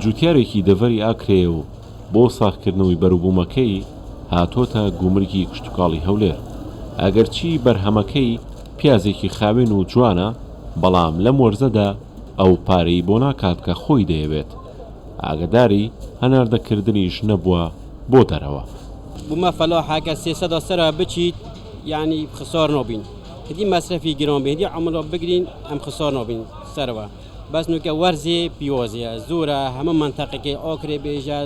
جووتیارێکی دەڤەری ئاکرێیە و بۆ ساغکردنەوەی بەروبوومەکەی هاتۆتە گومرگی کشتوکاڵی هەولێر. ئەگەرچی بەرهەمەکەی پیازێکی خاوێن و جوانە، بەڵام لەم وەرزەدا ئەو پارەی بۆ ناکات کە خۆی دەیەوێت. ئاگەداری هەناردەکردنیش نەبووە بۆ دەرەوە. بومە فەلاحەکە سێسەدا سەرا بچیت یانی خسار نابین هدی مەسرەفی گران بێ هدی عملە بگرین ئەم خسار نابین سەرەوە بەس نوکە وەرزێ پیوازیە زۆرە هەموو مەنتەقەکەی ئاکرێ بێژە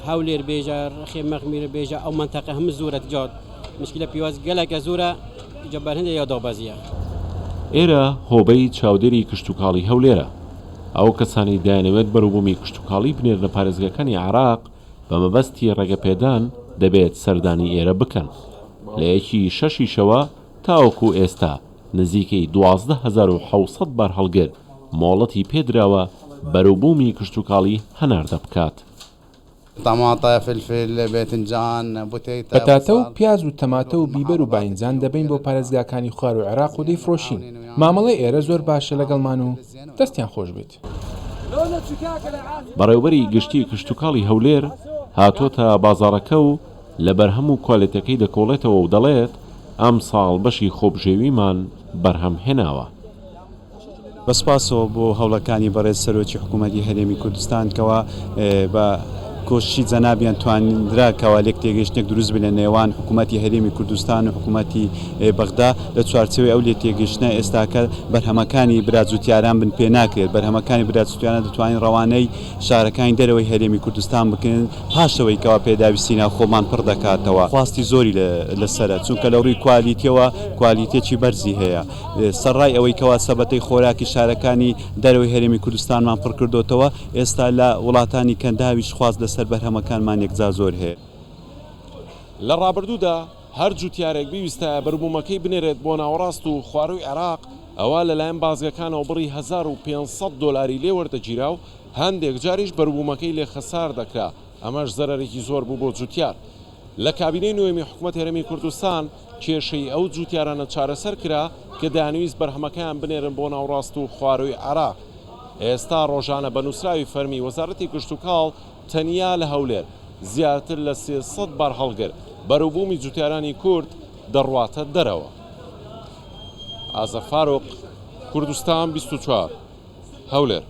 هەولێر بێژە ڕخێ مەخمیر بێژە ئەو مەنتەقە هەموو زۆرە جات مشکلە پیواز گەلەکە زۆرە جا بەرهەندە یا دابەزیە. ئێرە هۆبەی چاودێری کشتوکاڵی هەولێرە. ئەو کەسانەی دەیانەوێت بەروبوومی کشتوکاڵی بنێرنە پارێزگاکانی عێراق بە مەبەستی ڕێگەپێدان دەبێت سەردانی ئێرە بکەن. لە یەکی شەشیشەوە تاوەکو ئێستا نزیکەی 12700 بارهەڵگر مۆڵەتی پێدراوە بەروبوومی کشتوکاڵی هەناردە بکات. پەتاتە و پیاز و تەماتە و بیبەر و باینجان دەبەین بۆ پارێزگاکانی خواروو عێراق و دەیفرۆشین، مامەڵەی ئێرە زۆر باشە لەگەڵمان و دەستیان خۆش بێت. بەڕێوبەری گشتی کشتوکاڵی هەولێر هاتۆتە بازاڕەکە و لە بەرهەم و کوالێتەکەی دەکۆڵێتەوە و دەڵێت، ئەمساڵ بەشی خۆبژێویمان بەرهەم هێناوە. بە سوپاسەوە بۆ هەوڵەکانی بەڕێز سەرۆکی حکوومەتی هەرێمی کوردستان کەوا بە کۆششی جەنابیان توانرا کەوا لێکتێگەیشتنێک دروست بێت لە نێوان حکوومەتی هەرێمی کوردستان و حکوومەتی بەغدا لە چوارچێوەی ئەو لێتێگەیشتنە ئێستاکە بەرهەمەکانی برا جوتیاران بن پێ ناکرێت بەرهەمەکانی برا جوتیاران دەتوانین ڕەوانەی شارەکانی دەرەوەی هەرێمی کوردستان بکرێن پاشەوەی کەوا پێداویستی ناوخۆمان پڕ دەکاتەوە خواستی زۆری لەسەرە چونکە لە ڕووی کوالیتیەوە کوالیتێکی بەرزی هەیە. سەرڕای ئەوەی کەوا سەبەتەی خۆراکی شارەکانی دەرەوەی هەرێمی کوردستانمان پڕکردۆتەوە، ئێستا لە وڵاتانی کەنداویش خواست لەسەر بەرهەمەکانمان یەکجار زۆر هەیە. لە ڕابردوودا هەر جوتیارێک بیویستایە بەروبوومەکەی بنێرێت بۆ ناوەڕاست و خوارووی عێراق، ئەوا لەلایەن بازگەکانەوە بڕی 1500 دۆلاری لێ وەردەگیرا و هەندێک جاریش بەروبوومەکەی لێ خەسار دەکرا، ئەمەش زەرەرێکی زۆر بوو بۆ جوتیار. لە کابینەی نۆیەمی حکومەت هەرێمی کوردستان کێشەی ئەو جوتیارانە چارەسەر کرا کە دەیانویست بەرهەمەکەیان بنێرن بۆ ناوڕاست و خوارووی عێراق. ئێستا ڕۆژانە بە نووسراوی فەرمی وەزارەتی کشتوکاڵ تەنیا لە هەولێر زیاتر لە 300 بارهەڵگر بەروبوومی جوتیارانی کورد دەڕواتە دەرەوە. ئازەر فاروق، کوردستان 24، هەولێر.